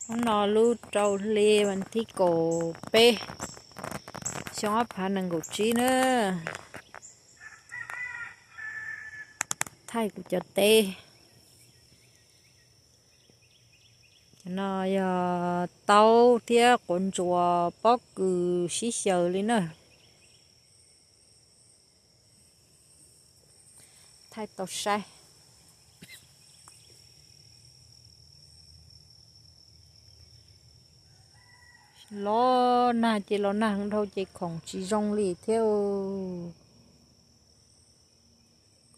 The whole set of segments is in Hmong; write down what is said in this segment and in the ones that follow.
Hnub no lub rau hli vas thib kaum peb, xyoo ob phav nees nkaum tsib na. Thaij kuv cov teb. Cov no yog taub thiab quav ntsuas pob kws sib xyaw li na. Thaij tau saib. Los nag ces los nag heev dhau ces khoom tsis zoo li thiab.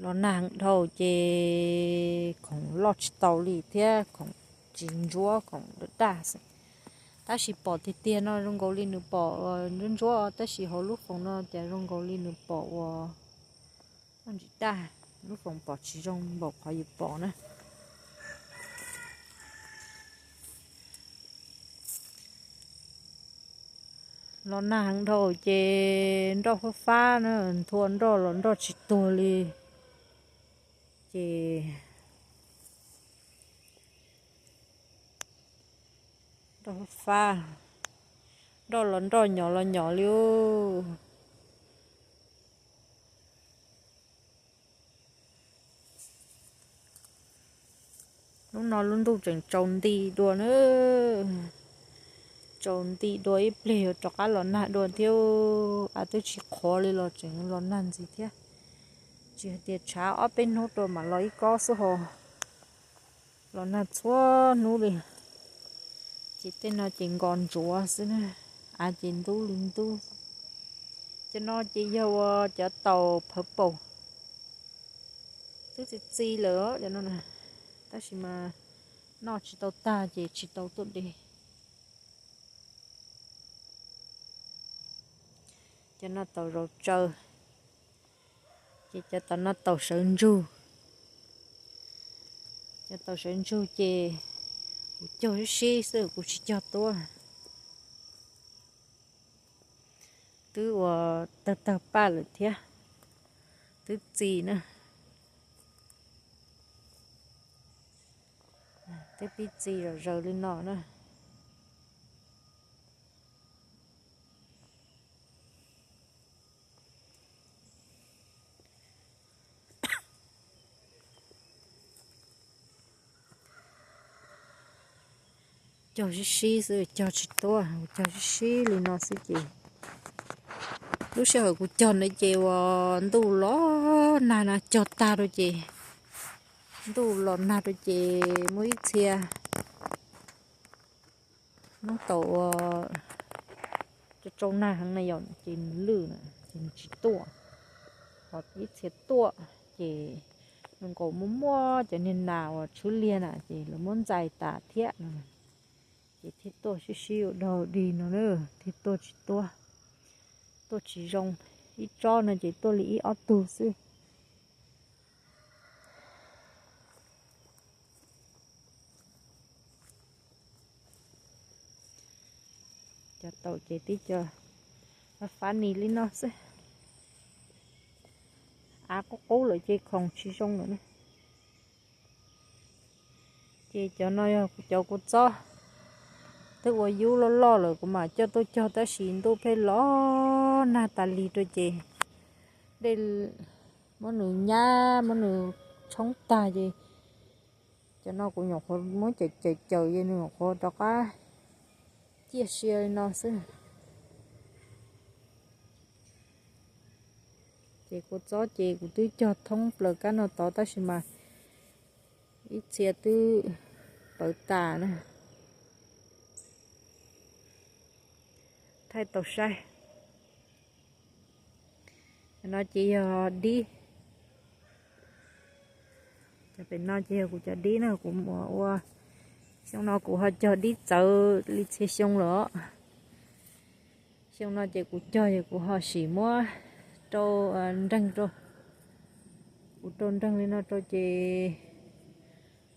Los nag heev dhau ces khoom loj tsis tau li thiab, khoom tsis ntsuab, khoom daj daj xwb. Tab sis pom tiag tiag no zoo nkaus li nws pom ntsuab ntsuab, tab sis hauv lub foos no ces zoo nkaus li nws pom ua ntsis daj, lub foos pom tsis zoo npaum qhov yus pom na. Los nag heev dhau ces nroj fab fab na, nthua nroj los nroj tsis tuag li. Ces nroj fab fab, nroj los nroj, nyom los nyom li. Hnub no lub ntuj tseem tsaus nti dua na. Tsaus nti dua ib pliag yuav rov qab los nag dua thiab. Av twb tsis qhuav li los tseem los nag ntxiv thiab. Tsis hais tias tshav ob peb hnub rau mam los ib kob xwb ho los nag txhua hnub li. Ces tej no ces nkos ntsuav xwb na, av ces ntub li ntub. Cov no ces yog ua cov taus pawv paum, twb txi txi lawm cov no, tab sis mas noj tsis tau tag ces tsis tau tuaj de. Cov no taus zaus tsaws, ces cov tom no taus sawv ntsug. Cov taus sawv ntsug ces kuv cog sib sib xwb, kuv tsis cog tuab. Twb ua tawg tawg paj lawm thiab, twb txi na. Twb pib txi zom zaws li no na. Cog sib sib xwb, cog tsis tuab, cog sib sib li no xwb ces lub sij hawm kuv cog ntawd ces uas ntuj los nag na, cog tag rau ces ntuj los nag rau ces muaj ib txhia hnub tau ua tsau nag heev na yom, ces nws lwj na ces nws tsis tuaj. Ho ib txhia tuaj ces nws nkaus muaj muaj cov niag nas uas tshwb liag na ces lawv muab ntxais tas thiab no, ces thiaj tuaj sib sib ua dog dig no na, thiaj tuaj tsis tuab, tuaj tsis zoo. Ib tsob no ces tuaj li ib ob tug xwb. Cov taus ces tib co fab fab nis li no xwb. Av qub qub lawm ces khoom tsis zoo lawm na. Ces cov no yog cov kuv txob, twb ua yub loj loj lawm kuv mam coj tuaj cog tab sis ntuj pheej los nag tas li rau ces dej muab nws nyab muab nws tshoob tag ces cov no kuv nyuam qhuav muab cawm cawm cawm ces nws nyuam qhuav rov qab ciaj sia li no xwb. Ces kua txob ces kuv twb cog thoob plaws kab no tod tab sis mas ib txhia twb pawv tas na. Thaij tau saib. Cov no ces yog dib. Cov pem no ces yog kuv cov dib na, kuv mus ua, xyoo no kuv ho cog dib txawv li txhia xyoo lawm. Xyoo no ces kuv cog ces kuv ho sim muab rau nreeg rau, kuv rau nreeg li no rau ces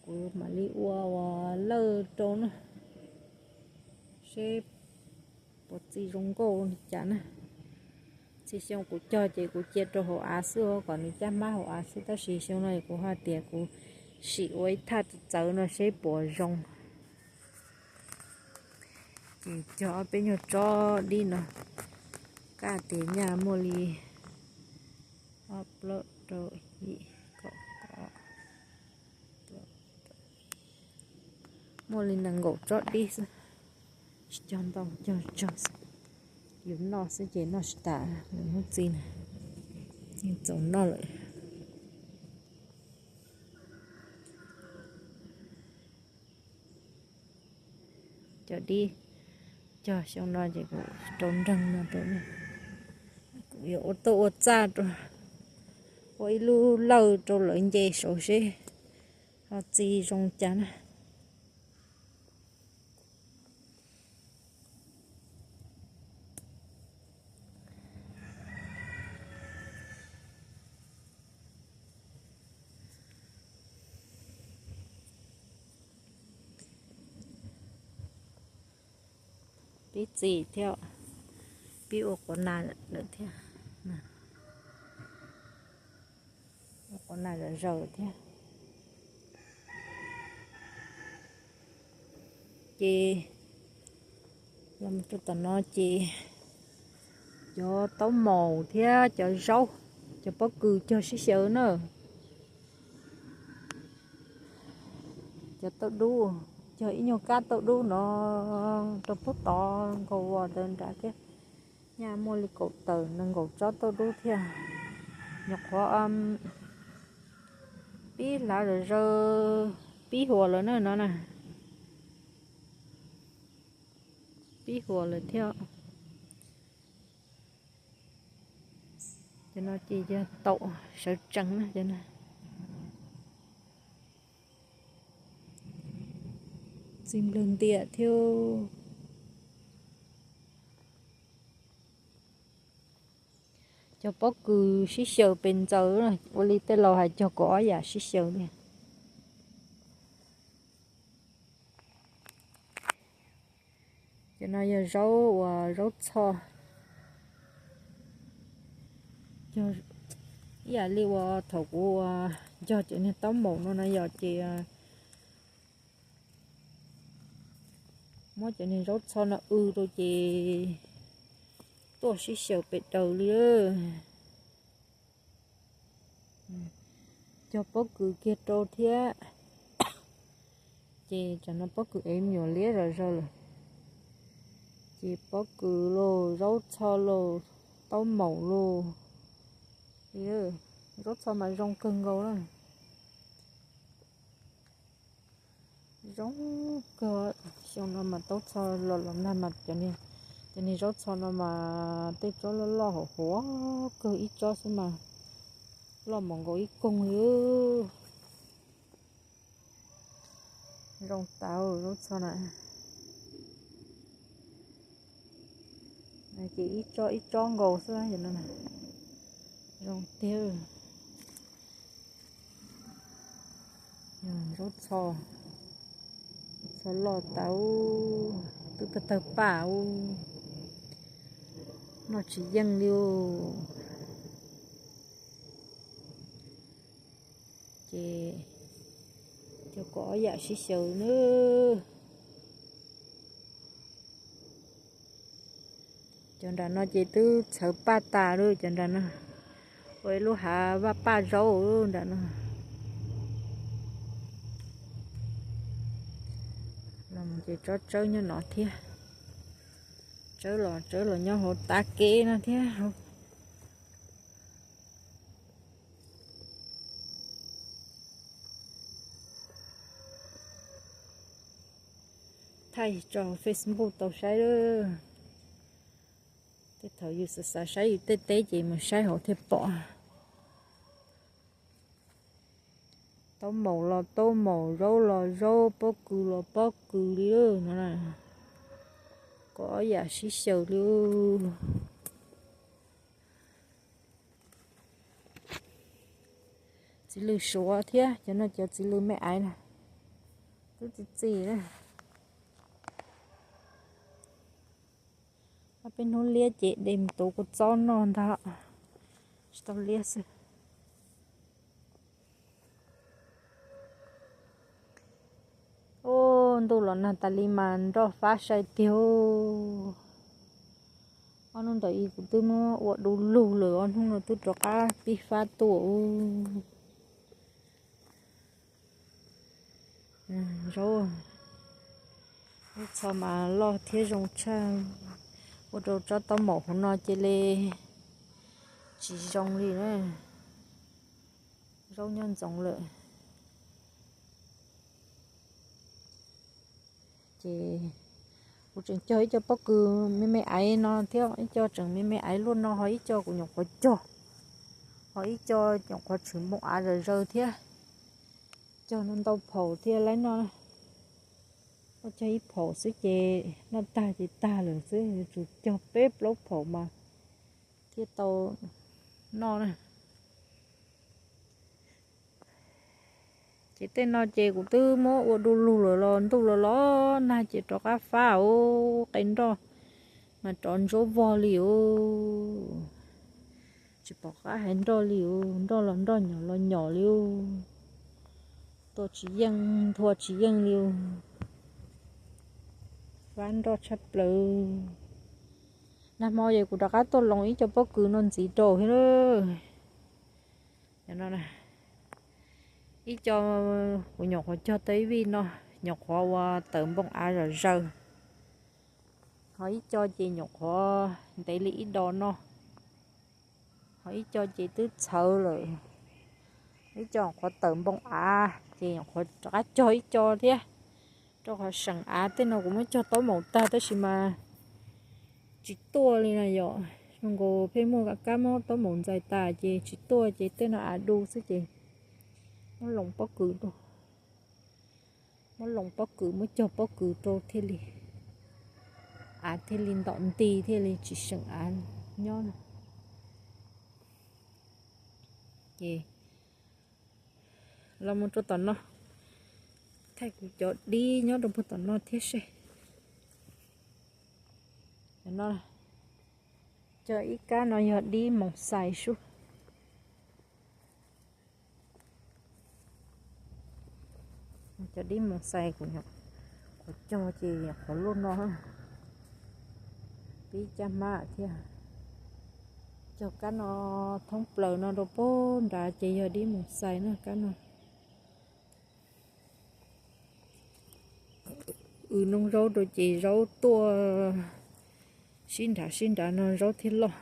kuv mam li ua ua lawj rau na, seb puas txi zoo nkauj li cas na. Txhia xyoo kuv cog ces kuv cia rau hauv av xwb kom nws caj hmab hauv av xwb, tab sis xyoo no kuv hais tias kuv sim ua ib thaj txawv no seb puas zoo. Cog ob peb nyuag tsob dib no, kaj tias nyaj muaj li ob plaub rau yim kaum, muaj li nees nkaum tsob dib xwb. Tsis cog ntau, cog tsawg xwb. Yus noj xwb ces noj tsis tas, nws hnub txi na, yeej txaus noj lawm. Cov dib cog xyoo no ces kuv rau nreeg no rau, kuv yuav ua tuaj ua txaj rau, ua ib lub lawj rau lawv nce saud seb ho txi zoo cas na. Pib txi thiab, pib ua quav nas lawm thiab, ua quav nas zom zaws thiab. Ces los rau tom no ces cov taub maum thiab cov zaub, cov pob kws cog sib xyaw na. Cov tauj dub, cog ib nyuag kab tauj dub no rau pub tod nkaus ua ntawd nrad thiab. Nyaj muaj li kaum tawm nees nkaum tsob tauj dub thiab. Nyuam qhuav pib hlav zom zaws, pib huas lawm na no na. Pib huas lawm thiab. Cov no ces yog taum sawv tsees na. Txiv nplawg ntiam thiab. Cog pob kws sib xyaw pes ntxaws, ua li tej laus hais cog kaum ob yam sib xyaw li. Cov no yog zaub uas zaub txho, ib yam li uas thaum kuv ua cog cov niag taub maum no no yog ces muab cov niag zaub txho no w rau ces tuaj sib xyaw pes daws li. Cog pob kws kiag rau thiab. Ces tsam no pob kws ev me nyuam liab zom zaws lawm. Ces pob kws los, zaub txho los, taub maum los, zaub txho mas zoo kawg nkaus na. Zoo kawg, xyoo no mas taub txho los los nag mas cov niag zaub txho no mas tej tsob loj loj hauv huav kawg, ib tsob xwb mas loj mus nkaus ib koog li. Zoo tas zaub txho na. Ces ib tsob ib tsob nkaus xwb, zoo tiag. Zaub txho, txho loj tas, twb tawg tawg paj, noj tsis yeej li. Ces cov kaum ob yam sib xyaw na. Cov nram no ces twb txhawv paj tas lawm, cov nram no ua ib lub hav vaj paj zaub nram no. Los ces tsob tsawb nyob no thiab. Tsawb los tsawb los nyob hauv tav kev no thiab. Thaij tso Facebook tau saib lawm. Tej thaum yus xav xav saib yus tej teb ces mus saib hauv thiaj pom. Taub maum los taub maum, zaub los zaub, pob kws los pob kws li no. Kaum ob yam sib xyaw li. Txiv lws suav thiab, cov no cov txiv lws me aiv na, twb txi txiv na. Ob peb hnub liab ces de mus tuav kua txob noj ntag, tsis tau liab xwb. Ub, Ntuj los nag tas li mas nroj fab sai tiag. Ob hnub ntawm i kuv twb muab ua du lug lawm, ob hnub no twb rov qab pib fab tuaj. Zaub, lub txho mas loj thiab zoo tshaj, ua rau tsob taub maum hauv no cia li tsis zoo li na. Zaub nyob ntxoov lawm. Ces kuv tseem cog ib co pob kws me me aiv no thiab, ib co tseem me me aiv luaj no, ho ib co kuv nyuam qhuav cog, ho ib co nyuam qhuav tshwm npoo av zom zaws thiab. Cog no ntau phaum thiab laib noj. Cog ib phaum xwb ces noj tag ces tag lawm xwb, yuav tsum cog peb plaub phaum mas thiaj tau noj na. Ces tej no ces kuv twb muab ua du lug lawm los ntuj los los nag ces rov qab fab os, qe nroj mas rov ntsuab vog li os. Tsis pom qab hais nroj li os, nroj los nroj, nyom los nyom li os. Tua tsis yeej, nthua tsis yeej li os. Fab nroj tshaj plaws. Nag hmo ces kuv rov qab tuaj loos ib co pob kws no ntxiv rau thiab. Ib co kuv nyuam qhuav cog tau ib vij no, nyuam qhuav ua tawm npoo av zom zaws. Ho ib co ces nyuam qhuav ntev li ib dos no. Ho ib co ces twb txhawv lawm. Ib co nyuam qhuav tawm npoo av ces nyuam qhuav rov qab cog ib co thiab, rau qhov seem av. Tej no kuv muab cog taub maum tag tab sis mas tsis tuaj li na yom. Zoo nkaus pheej muaj kab mob taub maum ntxais tas ces tsis tuaj, ces tej no av du xwb ces muab loos pob kws rau. Muab loos pob kws, muab cog pob kws rau thiaj li, av thiaj li ntom nti, thiaj li tsis seem av nyob na. Ces los mus rau tom no, thaij kuv cov dib nyob rau puag tom no thiab seb. Cov no, cov ib kab no yog dib moos xais sub. Cov dib moos xais kuv nyuam qhuav cog ces qhuav luaj no, pib caj hmab thiab. Cog kab no thoob plaws no rau puag nrad ces yog dib moos xais na kab no. Wb noj zaub rau ces zaub tuaj sib nrhav sib nrhav no zaub thiaj loj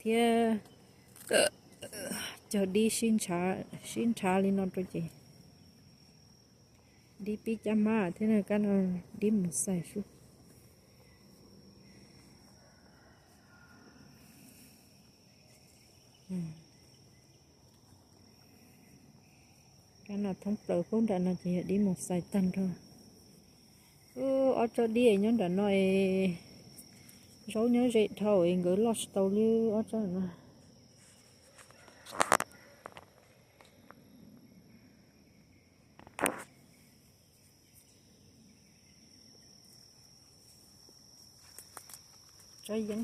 thiab. Cog dib sib nrhav li no rau ces dib pib caj hmab thiab na, kab no dib moos xais sub. Kab no thoob plaws puag nram no ces yog dib moos xais tag nrho. Ob tsob dib nyob nram no es zaub nyob ze dhau es nkawd loj tsis tau li ob tsob no. Tsob yeeb,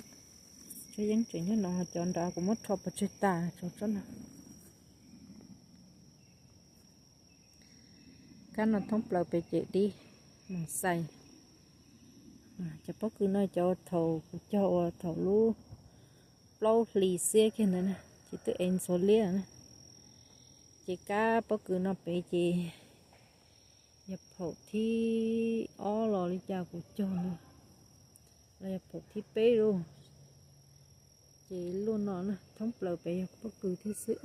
tsob yeeb tseem nyob no, cov nrad kuv muab rho pov tseg tas tsob no. Kab no thoob plaws pem ces dib moos xais. Cov pob kws no cov thaum kuv cog uas thaum lub plaub hlis xiab kiag ntawd na, ces twb ev ntxhuav liab na. Ces kab pob kws no pem ces yog phaum thib ob los li cas kuv cog no, los yog phaum thib peb lauj. Ces luaj no na, thoob plaws pem yog pob kws thiab xwb.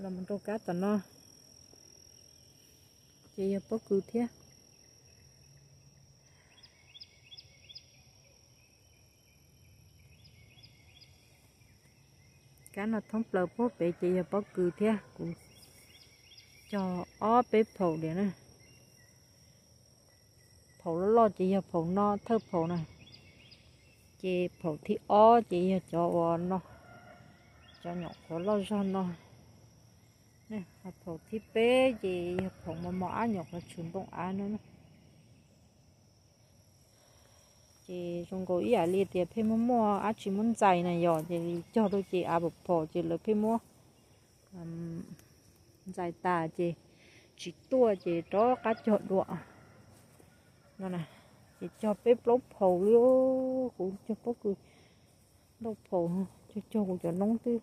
Los mus rau kab tom no, ces yog pob kws thiab. Kab no thoob plaws puag pem ces yog pob kws thiab, kuv cog ob peb phaum diam na. Phaum loj loj ces yog phaum no thawj phaum na, ces phaum thib ob ces yog cov uas no, cov nyuam qhuav loj zog no. Phaum thib peb ces yog phaum mos mos ab nyuam qhuav tshwm npoo av no. Ces zoo nkaus ib yam li tias pheej muaj muaj dab tsi muab ntxais na yom, ces cog rau ces av pom phom ces lawv pheej muab ntxais tas ces Tsis tuaj ces rov qab cog dua no na. Ces cog peb plaub phaus li, kuv cog pob kws ntau phaus, cog cog kuv cov noob twb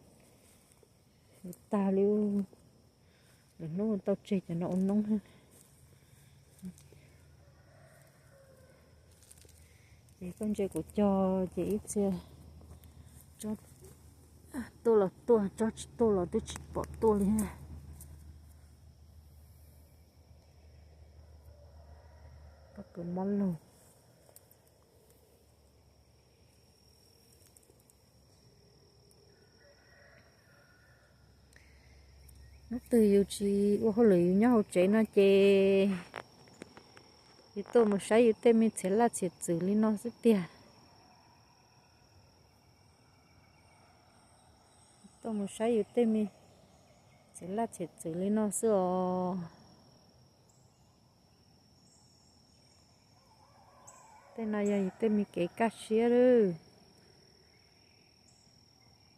tag li. Lwm hnub tau tseg cov no ua noob. Ces koj ntsia kuv cog ces ib txhia tsob tuaj los tuaj, tsob tsis tuaj los twb tsis pom tuaj li. Pob kws mob lug. Hnub twg yus tsis ua hauj lwm yus nyob hauv tsev no ces yus tuaj mus saib yus tej me txhiab laj txhiab txwv li no xwb tiag. Tuaj mus saib yus tej me txhiab laj txhiab txwv li no xwb os. Tej no yog yus tej me kev kaj siab lawm.